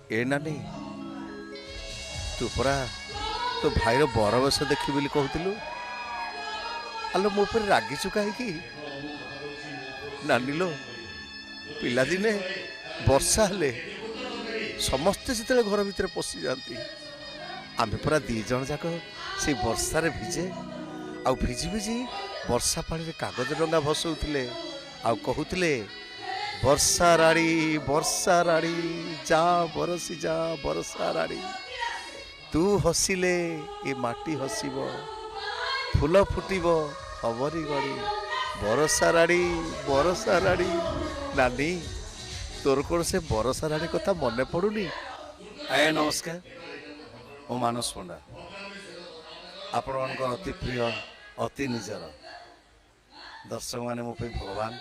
ଏ ନାନୀ, ତୁ ପରା ତୋ ଭାଇର ବରବେଶ ଦେଖିବି ବୋଲି କହୁଥିଲୁ। ଆଲୋ, ମୋ ଉପରେ ରାଗିଛୁ କାହିଁକି? ନାନୀ ଲୋ, ପିଲାଦିନେ ବର୍ଷା ହେଲେ ସମସ୍ତେ ଯେତେବେଳେ ଘର ଭିତରେ ପଶିଯାଆନ୍ତି, ଆମେ ପରା ଦୁଇ ଜଣ ଯାକ ସେଇ ବର୍ଷାରେ ଭିଜେ, ଆଉ ଭିଜି ଭିଜି ବର୍ଷା ପାଣିରେ କାଗଜ ଡଙ୍ଗା ଭସଉଥିଲେ, ଆଉ କହୁଥିଲେ, ବର୍ଷା ରାଣୀ, ବର୍ଷା ରାଣୀ, ଯା ବରସି ଯା, ବର୍ଷା ରାଣୀ, ତୁ ହସିଲେ ଏ ମାଟି ହସିବ, ଫୁଲ ଫୁଟିବ ହବରି ଗଣି, ବରଷା ରାଣୀ, ବରଷା ରାଣୀ। ନାନୀ, ତୋର କ'ଣ ସେ ବରଷା ରାଣୀ କଥା ମନେ ପଡ଼ୁନି? ଆଜ୍ଞା ନମସ୍କାର, ମୁଁ ମାନସ ପଣ୍ଡା, ଆପଣମାନଙ୍କର ଅତି ପ୍ରିୟ, ଅତି ନିଜର। ଦର୍ଶକମାନେ ମୋ ପାଇଁ ଭଗବାନ।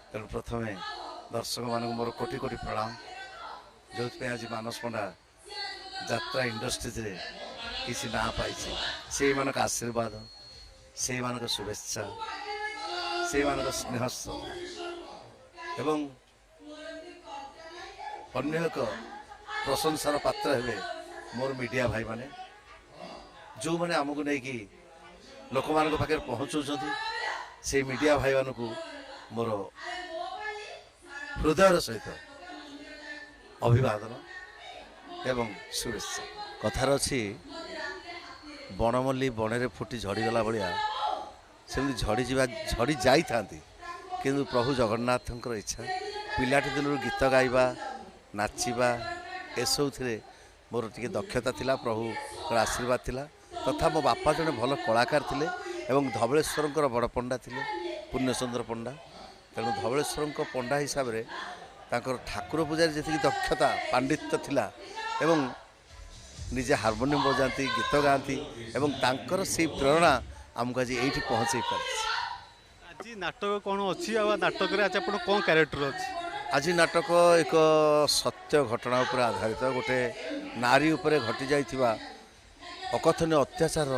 ତେଣୁ ପ୍ରଥମେ ଦର୍ଶକମାନଙ୍କୁ ମୋର କୋଟି କୋଟି ପ୍ରଣାମ, ଯେଉଁଥିପାଇଁ ଆଜି ମାନସ ପଣ୍ଡା ଯାତ୍ରା ଇଣ୍ଡଷ୍ଟ୍ରିଜରେ କିଛି ନାଁ ପାଇଛି। ସେଇମାନଙ୍କ ଆଶୀର୍ବାଦ, ସେଇମାନଙ୍କ ଶୁଭେଚ୍ଛା, ସେଇମାନଙ୍କ ସ୍ନେହ ଏବଂ ଅନ୍ୟ ଏକ ପ୍ରଶଂସାର ପାତ୍ର ହେବେ ମୋର ମିଡ଼ିଆ ଭାଇମାନେ, ଯେଉଁମାନେ ଆମକୁ ନେଇକି ଲୋକମାନଙ୍କ ପାଖରେ ପହଞ୍ଚଉଛନ୍ତି। ସେଇ ମିଡ଼ିଆ ଭାଇମାନଙ୍କୁ ମୋର ହୃଦୟର ସହିତ ଅଭିବାଦନ ଏବଂ ଶୁଭେଚ୍ଛା। କଥାରେ ଅଛି, ବଣମଲ୍ଲି ବଣରେ ଫୁଟି ଝଡ଼ିଗଲା ଭଳିଆ ସେମିତି ଝଡ଼ିଯିବା, ଝଡ଼ି ଯାଇଥାନ୍ତି, କିନ୍ତୁ ପ୍ରଭୁ ଜଗନ୍ନାଥଙ୍କର ଇଚ୍ଛା। ପିଲାଟି ଦିନରୁ ଗୀତ ଗାଇବା, ନାଚିବା ଏସବୁଥିରେ ମୋର ଟିକେ ଦକ୍ଷତା ଥିଲା, ପ୍ରଭୁଙ୍କର ଆଶୀର୍ବାଦ ଥିଲା। ତଥା ମୋ ବାପା ଜଣେ ଭଲ କଳାକାର ଥିଲେ ଏବଂ ଧବଳେଶ୍ୱରଙ୍କର ବଡ଼ ପଣ୍ଡା ଥିଲେ, ପୂର୍ଣ୍ଣଚନ୍ଦ୍ର ପଣ୍ଡା। ତେଣୁ ଧବଳେଶ୍ୱରଙ୍କ ପଣ୍ଡା ହିସାବରେ ତାଙ୍କର ଠାକୁର ପୂଜାରେ ଯେତିକି ଦକ୍ଷତା, ପାଣ୍ଡିତ୍ୟ ଥିଲା, ଏବଂ ନିଜେ ହାରମୋନିୟମ ବଜାନ୍ତି, ଗୀତ ଗାଆନ୍ତି, ଏବଂ ତାଙ୍କର ସେଇ ପ୍ରେରଣା ଆମକୁ ଆଜି ଏଇଠି ପହଞ୍ଚେଇ ପାରିଛି। ଆଜି ନାଟକ କ'ଣ ଅଛି, ଆଉ ନାଟକରେ ଆଜି ଆପଣ କ'ଣ କ୍ୟାରେକ୍ଟର ଅଛି? ଆଜି ନାଟକ ଏକ ସତ୍ୟ ଘଟଣା ଉପରେ ଆଧାରିତ, ଗୋଟେ ନାରୀ ଉପରେ ଘଟି ଯାଇଥିବା ଅକଥନୀୟ ଅତ୍ୟାଚାରର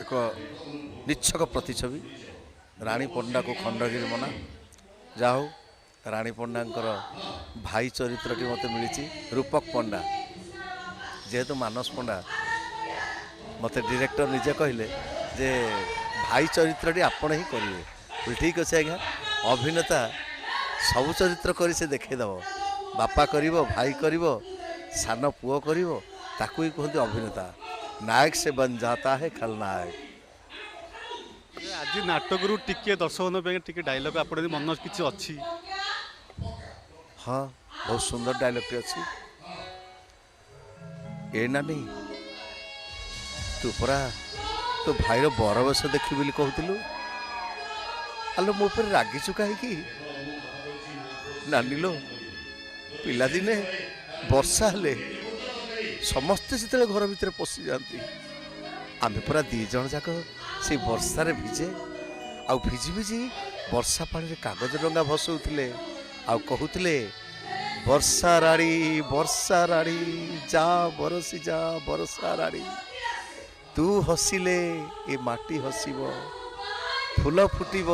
ଏକ ନିଚ୍ଛକ ପ୍ରତିଛବି, ରାଣୀ ପଣ୍ଡାକୁ ଖଣ୍ଡଗିରି ମନା। ଯାହା ହଉ, ରାଣୀ ପଣ୍ଡାଙ୍କର ଭାଇ ଚରିତ୍ରଟି ମୋତେ ମିଳିଛି, ରୂପକ ପଣ୍ଡା। ଯେହେତୁ ମାନସ ପଣ୍ଡା, ମୋତେ ଡିରେକ୍ଟର ନିଜେ କହିଲେ ଯେ ଭାଇ ଚରିତ୍ରଟି ଆପଣ ହିଁ କରିବେ। ଠିକ୍ ଅଛି ଆଜ୍ଞା। ଅଭିନେତା ସବୁ ଚରିତ୍ର କରି ସେ ଦେଖେଇଦେବ, ବାପା କରିବ, ଭାଇ କରିବ, ସାନ ପୁଅ କରିବ, ତାକୁ ହିଁ କୁହନ୍ତି ଅଭିନେତା। नायक से बन जाता है खलनायक। ଆଜି ନାଟକରୁ ଟିକେ ଦର୍ଶକଙ୍କ ପାଇଁ ଟିକେ ଡାଇଲଗ ଆପଣ ଯଦି ମନ କିଛି ଅଛି? ହଁ, ବହୁତ ସୁନ୍ଦର ଡାଇଲଗଟି ଅଛି। ଏ ନାନୀ, ତୁ ପରା ତୋ ଭାଇର ବରବେଶ ଦେଖିବି ବୋଲି କହୁଥିଲୁ। ଆଲୋ, ମୋ ଉପରେ ରାଗିଛୁ କାହିଁକି? ନାନୀ ଲୋ, ପିଲାଦିନେ ବର୍ଷା ହେଲେ ସମସ୍ତେ ଯେତେବେଳେ ଘର ଭିତରେ ପଶିଯାଆନ୍ତି, ଆମେ ପରା ଦୁଇ ଜଣ ଯାକ ସେଇ ବର୍ଷାରେ ଭିଜେ, ଆଉ ଭିଜି ଭିଜି ବର୍ଷା ପାଣିରେ କାଗଜ ଡଙ୍ଗା ଭସଉଥିଲେ, ଆଉ କହୁଥିଲେ, ବର୍ଷା ରାଣୀ, ବର୍ଷା ରାଣୀ, ଯା ବରସି ଯା, ବର୍ଷା ରାଣୀ, ତୁ ହସିଲେ ଏ ମାଟି ହସିବ, ଫୁଲ ଫୁଟିବ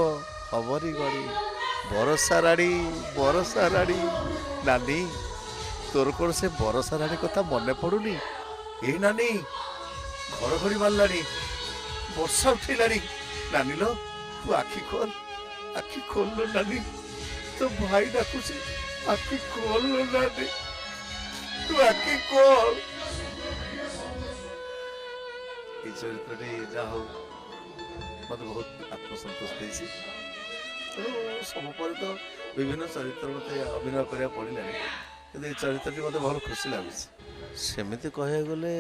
ହବରି ଗଣି, ବରଷା ରାଣୀ, ବରଷା ରାଣୀ। ନାନୀ, ତୋର କ'ଣ ସେ ବରଷା ରାଣୀ କଥା ମନେ ପଡ଼ୁନି? ଏ ନାନୀ, ଘଡ଼ଘଡ଼ି ମାରିଲାଣି, ବର୍ଷା ଉଠେଇଲାଣି। ନାନୀ ଲୋ, ତୁ ଆଖି ଖୋଲ, ଆଖି ଖୋଲ ଲୋ ନାନୀ, ତୋ ଭାଇ ଡାକୁଛି, ଆଖି ଖୋଲ ଲୋ ନାନୀ, ତୁ ଆଖି ଖୋଲ। ଏଇ ଚରିତ୍ରଟି ଯାହା ହଉ ମୋତେ ବହୁତ ଆତ୍ମସନ୍ତୋଷ ଦେଇଛି। ତେଣୁ ସବୁ ପରେ ତ ବିଭିନ୍ନ ଚରିତ୍ର ମୋତେ ଅଭିନୟ କରିବାକୁ ପଡ଼ିଲାଣି, କିନ୍ତୁ ଏଇ ଚରିତ୍ରଟି ମୋତେ ଭଲ ଖୁସି ଲାଗୁଛି। ସେମିତି କହିବାକୁ ଗଲେ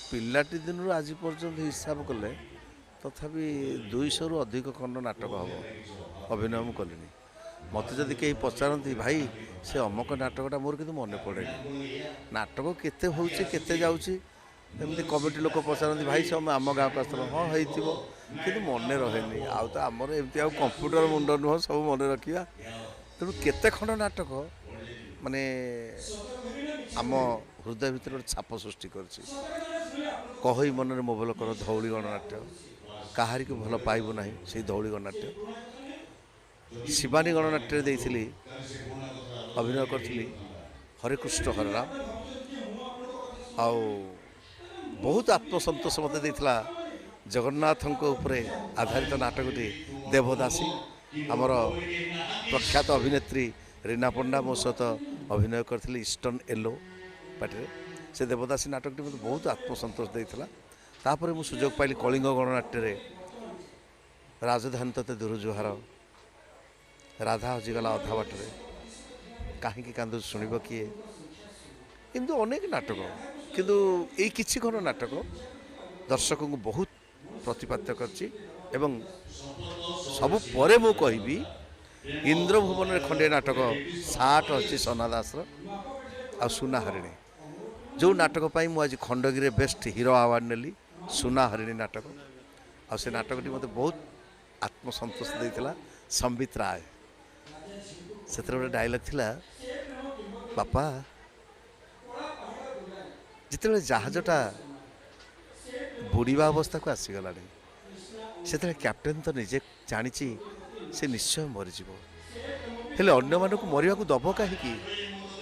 ପିଲାଟି ଦିନରୁ ଆଜି ପର୍ଯ୍ୟନ୍ତ ହିସାବ କଲେ ତଥାପି 200ରୁ ଅଧିକ ଖଣ୍ଡ ନାଟକ ହେବ ଅଭିନୟ ମୁଁ କଲିଣି। ମୋତେ ଯଦି କେହି ପଚାରନ୍ତି, ଭାଇ ସେ ଅମକ ନାଟକଟା, ମୋର କିନ୍ତୁ ମନେ ପଡ଼େନି ନାଟକ କେତେ ହେଉଛି, କେତେ ଯାଉଛି। ଏମିତି କମିଟି ଲୋକ ପଚାରନ୍ତି, ଭାଇ ସେ ଆମ ଗାଁକୁ ଆସିଥିଲ, ହଁ ହେଇଥିବ, କିନ୍ତୁ ମନେ ରହେନି। ଆଉ ତ ଆମର ଏମିତି ଆଉ କମ୍ପ୍ୟୁଟର ମୁଣ୍ଡ ନୁହଁ ସବୁ ମନେ ରଖିବା। ତେଣୁ କେତେ ଖଣ୍ଡ ନାଟକ ମାନେ ଆମ ହୃଦୟ ଭିତରେ ଗୋଟେ ଛାପ ସୃଷ୍ଟି କରିଛି। କହଇ ମନରେ ମୋ ଭଲ କର ଧଉଳି ଗଣନାଟ୍ୟ, କାହାରିକୁ ଭଲ ପାଇବୁ ନାହିଁ, ସେଇ ଧଉଳି ଗଣନାଟ୍ୟ। ଶିବାନୀ ଗଣନାଟ୍ୟରେ ଦେଇଥିଲି, ଅଭିନୟ କରିଥିଲି ହରେକୃଷ୍ଣ ହରେରାମ। ଆଉ ବହୁତ ଆତ୍ମସନ୍ତୋଷ ମୋତେ ଦେଇଥିଲା ଜଗନ୍ନାଥଙ୍କ ଉପରେ ଆଧାରିତ ନାଟକଟି ଦେବଦାସୀ। ଆମର ପ୍ରଖ୍ୟାତ ଅଭିନେତ୍ରୀ ରୀନା ପଣ୍ଡା ମୋ ସହିତ ଅଭିନୟ କରିଥିଲେ ଇଷ୍ଟର୍ଣ୍ଣ ୟେଲୋ ପାର୍ଟିରେ। ସେ ଦେବଦାସୀ ନାଟକଟି ମୋତେ ବହୁତ ଆତ୍ମସନ୍ତୋଷ ଦେଇଥିଲା। ତାପରେ ମୁଁ ସୁଯୋଗ ପାଇଲି କଳିଙ୍ଗ ଗଣନାଟ୍ୟରେ ରାଜଧାନୀ ତତେ ଦୂର ଜୁହାର, ରାଧା ହଜିଗଲା ଅଧା ବାଟରେ, କାହିଁକି କାନ୍ଦୁ ଶୁଣିବ କିଏ, କିନ୍ତୁ ଅନେକ ନାଟକ। କିନ୍ତୁ ଏଇ କିଛି ଖଣ୍ଡ ନାଟକ ଦର୍ଶକଙ୍କୁ ବହୁତ ପ୍ରତିପାଦ୍ୟ କରିଛି। ଏବଂ ସବୁ ପରେ ମୁଁ କହିବି ଇନ୍ଦ୍ରଭୁବନରେ ଖଣ୍ଡିଏ ନାଟକ ସାଠ ଅଛି ସନା ଦାସର ଆଉ ସୁନା ହରିଣୀ, ଯେଉଁ ନାଟକ ପାଇଁ ମୁଁ ଆଜି ଖଣ୍ଡଗିରିରେ ବେଷ୍ଟ ହିରୋ ଆୱାର୍ଡ଼ ନେଲି, ସୁନା ହରିଣୀ ନାଟକ। ଆଉ ସେ ନାଟକଟି ମୋତେ ବହୁତ ଆତ୍ମସନ୍ତୋଷ ଦେଇଥିଲା। ସମ୍ବିତ ରାୟ, ସେଥିରେ ଗୋଟେ ଡାଇଲଗ୍ ଥିଲା, ବାପା ଯେତେବେଳେ ଜାହାଜଟା ବୁଡ଼ିବା ଅବସ୍ଥାକୁ ଆସିଗଲାଣି, ସେତେବେଳେ କ୍ୟାପ୍ଟେନ୍ ତ ନିଜେ ଜାଣିଛି ସେ ନିଶ୍ଚୟ ମରିଯିବ, ହେଲେ ଅନ୍ୟମାନଙ୍କୁ ମରିବାକୁ ଦବ କାହିଁକି?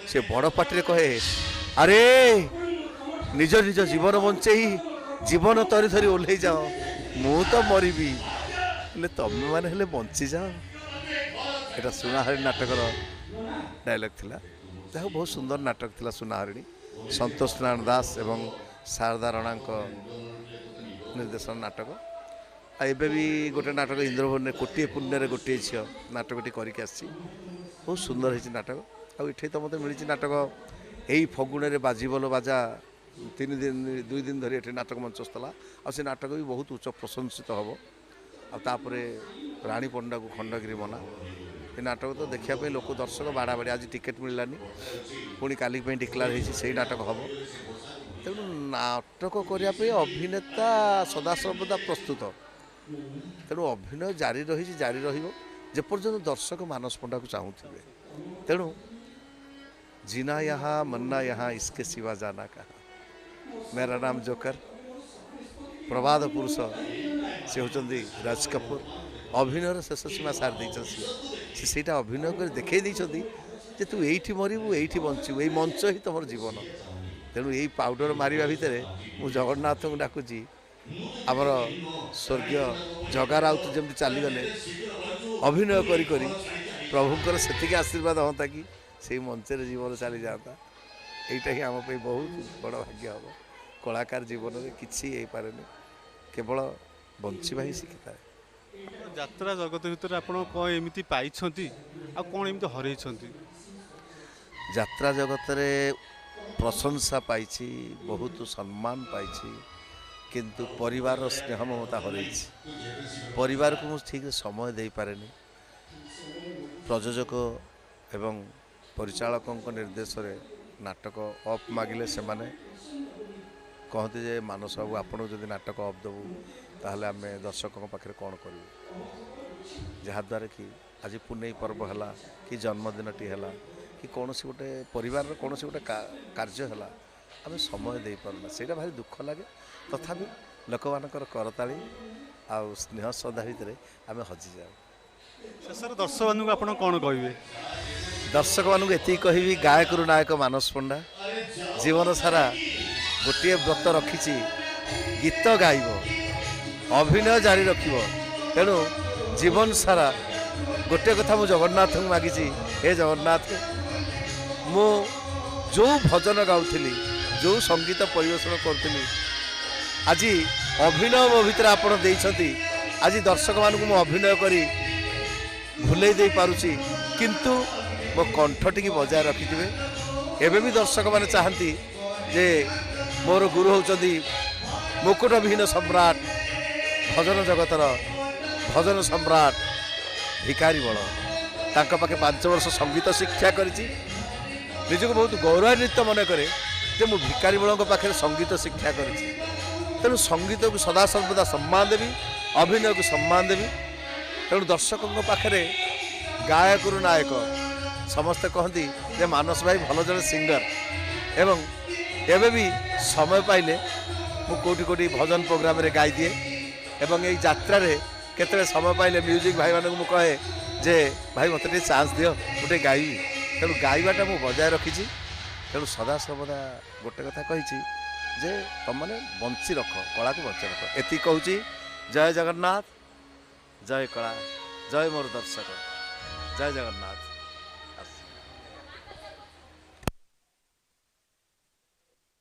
ସେ ବଡ଼ ପାଟିରେ କହେ, ଆରେ ନିଜ ନିଜ ଜୀବନ ବଞ୍ଚେଇ ଜୀବନ ତରି ଧରି ଓହ୍ଲେଇ ଯାଅ, ମୁଁ ତ ମରିବି, ହେଲେ ତମେମାନେ ହେଲେ ବଞ୍ଚିଯାଅ। ଏଇଟା ସୁନାହରିଣୀ ନାଟକର ଡାଇଲଗ୍ ଥିଲା। ଯାହା ବହୁତ ସୁନ୍ଦର ନାଟକ ଥିଲା ସୁନାହରିଣୀ, ସନ୍ତୋଷ ନାରାୟଣ ଦାସ ଏବଂ ଶାରଦା ରଣାଙ୍କ ନିର୍ଦ୍ଦେଶନ ନାଟକ। ଆଉ ଏବେ ବି ଗୋଟେ ନାଟକ ଇନ୍ଦ୍ରଭୁବନରେ କୋଟିଏ ପୁଣ୍ୟରେ ଗୋଟିଏ ଝିଅ ନାଟକଟି କରିକି ଆସିଛି, ବହୁତ ସୁନ୍ଦର ହେଇଛି ନାଟକ। ଆଉ ଏଠି ତ ମୋତେ ମିଳିଛି ନାଟକ ଏଇ ଫଗୁଣରେ ବାଜିବଲ ବାଜା, 3 ଦିନ 2 ଦିନ ଧରି ଏଠି ନାଟକ ମଞ୍ଚସ୍ଥ ହେଲା। ଆଉ ସେ ନାଟକ ବି ବହୁତ ଉଚ୍ଚ ପ୍ରଶଂସିତ ହେବ। ଆଉ ତାପରେ ରାଣୀ ପଣ୍ଡାକୁ ଖଣ୍ଡଗିରି ମନା, ଏ ନାଟକ ତ ଦେଖିବା ପାଇଁ ଲୋକ ଦର୍ଶକ ବାଡ଼ାବାଡ଼ି, ଆଜି ଟିକେଟ୍ ମିଳିଲାନି, ପୁଣି କାଲି ପାଇଁ ଡିକ୍ଲାର ହେଇଛି, ସେଇ ନାଟକ ହେବ। ତେଣୁ ନାଟକ କରିବା ପାଇଁ ଅଭିନେତା ସଦାସର୍ବଦା ପ୍ରସ୍ତୁତ। ତେଣୁ ଅଭିନୟ ଜାରି ରହିଛି, ଜାରି ରହିବ ଯେପର୍ଯ୍ୟନ୍ତ ଦର୍ଶକ ମାନସ ପଣ୍ଡାକୁ ଚାହୁଁଥିବେ। ତେଣୁ जीना यहाँ मरना यहाँ इसके सिवा जाना कहाँ, मेरा नाम जोकर। ପ୍ରବାଦ ପୁରୁଷ ସେ ହେଉଛନ୍ତି ରାଜ କପୁର। ଅଭିନୟର ଶେଷ ସୀମା ସାରି ଦେଇଛନ୍ତି ସିଏ। ସେ ସେଇଟା ଅଭିନୟ କରି ଦେଖାଇ ଦେଇଛନ୍ତି ଯେ ତୁ ଏଇଠି ମରିବୁ, ଏଇଠି ବଞ୍ଚିବୁ, ଏଇ ମଞ୍ଚ ହିଁ ତୁମର ଜୀବନ। ତେଣୁ ଏଇ ପାଉଡ଼ର ମାରିବା ଭିତରେ ମୁଁ ଜଗନ୍ନାଥଙ୍କୁ ଡାକୁଛି, ଆମର ସ୍ୱର୍ଗୀୟ ଜଗା ରାଉତ ଯେମିତି ଚାଲିଗଲେ ଅଭିନୟ କରି କରି, ପ୍ରଭୁଙ୍କର ସେତିକି ଆଶୀର୍ବାଦ ହୁଅନ୍ତା କି ସେଇ ମଞ୍ଚରେ ଜୀବନ ଚାଲିଯାଆନ୍ତା। ଏଇଟା ହିଁ ଆମ ପାଇଁ ବହୁତ ବଡ଼ ଭାଗ୍ୟ ହେବ। କଳାକାର ଜୀବନରେ କିଛି ହେଇପାରେନି, କେବଳ ବଞ୍ଚିବା ହିଁ ଶିଖିଥାଏ। ଯାତ୍ରା ଜଗତ ଭିତରେ ଆପଣ କ'ଣ ଏମିତି ପାଇଛନ୍ତି ଆଉ କ'ଣ ଏମିତି ହରେଇଛନ୍ତି? ଯାତ୍ରା ଜଗତରେ ପ୍ରଶଂସା ପାଇଛି, ବହୁତ ସମ୍ମାନ ପାଇଛି, କିନ୍ତୁ ପରିବାରର ସ୍ନେହ ମମତା ହରେଇଛି। ପରିବାରକୁ ମୁଁ ଠିକ୍ରେ ସମୟ ଦେଇପାରେନି। ପ୍ରଯୋଜକ ଏବଂ ପରିଚାଳକଙ୍କ ନିର୍ଦ୍ଦେଶରେ ନାଟକ ଅଫ୍ ମାଗିଲେ ସେମାନେ କହନ୍ତି ଯେ ମାନସ ବାବୁ ଆପଣଙ୍କୁ ଯଦି ନାଟକ ଅଫ୍ ଦେବୁ ତାହେଲେ ଆମେ ଦର୍ଶକଙ୍କ ପାଖରେ କ'ଣ କରିବୁ? ଯାହାଦ୍ୱାରା କି ଆଜି ପୁନେଇ ପର୍ବ ହେଲା କି ଜନ୍ମଦିନଟି ହେଲା କି କୌଣସି ଗୋଟେ ପରିବାରର କୌଣସି ଗୋଟେ କାର୍ଯ୍ୟ ହେଲା, ଆମେ ସମୟ ଦେଇପାରୁନା। ସେଇଟା ଭାରି ଦୁଃଖ ଲାଗେ। ତଥାପି ଲୋକମାନଙ୍କର କରତାଳି ଆଉ ସ୍ନେହ ଶ୍ରଦ୍ଧା ଭିତରେ ଆମେ ହଜିଯାଉ। ଶେଷରେ ଦର୍ଶକମାନଙ୍କୁ ଆପଣ କ'ଣ କହିବେ? ଦର୍ଶକମାନଙ୍କୁ ଏତିକି କହିବି, ଗାୟକରୁ ନାୟକ ମାନସ ପଣ୍ଡା ଜୀବନ ସାରା ଗୋଟିଏ ବ୍ରତ ରଖିଛି, ଗୀତ ଗାଇବ, ଅଭିନୟ ଜାରି ରଖିବ। ତେଣୁ ଜୀବନ ସାରା ଗୋଟିଏ କଥା ମୁଁ ଜଗନ୍ନାଥଙ୍କୁ ମାଗିଛି, ହେ ଜଗନ୍ନାଥ, ମୁଁ ଯେଉଁ ଭଜନ ଗାଉଥିଲି, ଯେଉଁ ସଙ୍ଗୀତ ପରିବେଷଣ କରୁଥିଲି, ଆଜି ଅଭିନୟ ମୋ ଭିତରେ ଆପଣ ଦେଇଛନ୍ତି। ଆଜି ଦର୍ଶକମାନଙ୍କୁ ମୁଁ ଅଭିନୟ କରି ଭୁଲେଇ ଦେଇପାରୁଛି, କିନ୍ତୁ ମୋ କଣ୍ଠ ଟିକେ ବଜାୟ ରଖିଥିବେ। ଏବେ ବି ଦର୍ଶକମାନେ ଚାହାନ୍ତି ଯେ ମୋର ଗୁରୁ ହେଉଛନ୍ତି ମୁକୁଟବିହୀନ ସମ୍ରାଟ, ଭଜନ ଜଗତର ଭଜନ ସମ୍ରାଟ ଭିକାରୀ ବଳ। ତାଙ୍କ ପାଖେ 5 ବର୍ଷ ସଙ୍ଗୀତ ଶିକ୍ଷା କରିଛି। ନିଜକୁ ବହୁତ ଗୌରବାନ୍ୱିତ ମନେ କରେ ଯେ ମୁଁ ଭିକାରୀ ବଳଙ୍କ ପାଖରେ ସଙ୍ଗୀତ ଶିକ୍ଷା କରିଛି। ତେଣୁ ସଙ୍ଗୀତକୁ ସଦାସର୍ବଦା ସମ୍ମାନ ଦେବି, ଅଭିନୟକୁ ସମ୍ମାନ ଦେବି। ତେଣୁ ଦର୍ଶକଙ୍କ ପାଖରେ ଗାୟକରୁ ନାୟକ ସମସ୍ତେ କହନ୍ତି ଯେ ମାନସ ଭାଇ ଭଲ ଜଣେ ସିଙ୍ଗର। ଏବଂ ଏବେ ବି ସମୟ ପାଇଲେ ମୁଁ କେଉଁଠି କେଉଁଠି ଭଜନ ପ୍ରୋଗ୍ରାମରେ ଗାଇଦିଏ। ଏବଂ ଏଇ ଯାତ୍ରାରେ କେତେବେଳେ ସମୟ ପାଇଲେ ମ୍ୟୁଜିକ୍ ଭାଇମାନଙ୍କୁ ମୁଁ କହେ ଯେ ଭାଇ ମୋତେ ଟିକେ ଚାନ୍ସ ଦିଅ, ମୁଁ ଟିକେ ଗାଇବି। ତେଣୁ ଗାଇବାଟା ମୁଁ ବଜାୟ ରଖିଛି। ତେଣୁ ସଦାସର୍ବଦା ଗୋଟେ କଥା କହିଛି, ଯେ ତୁମମାନେ ବଞ୍ଚି ରଖ, କଳାକୁ ବଞ୍ଚି ରଖ, ଏତିକି କହୁଛି। ଜୟ ଜଗନ୍ନାଥ, ଜୟ କଳା, ଜୟ ମୋର ଦର୍ଶକ, ଜୟ ଜଗନ୍ନାଥ।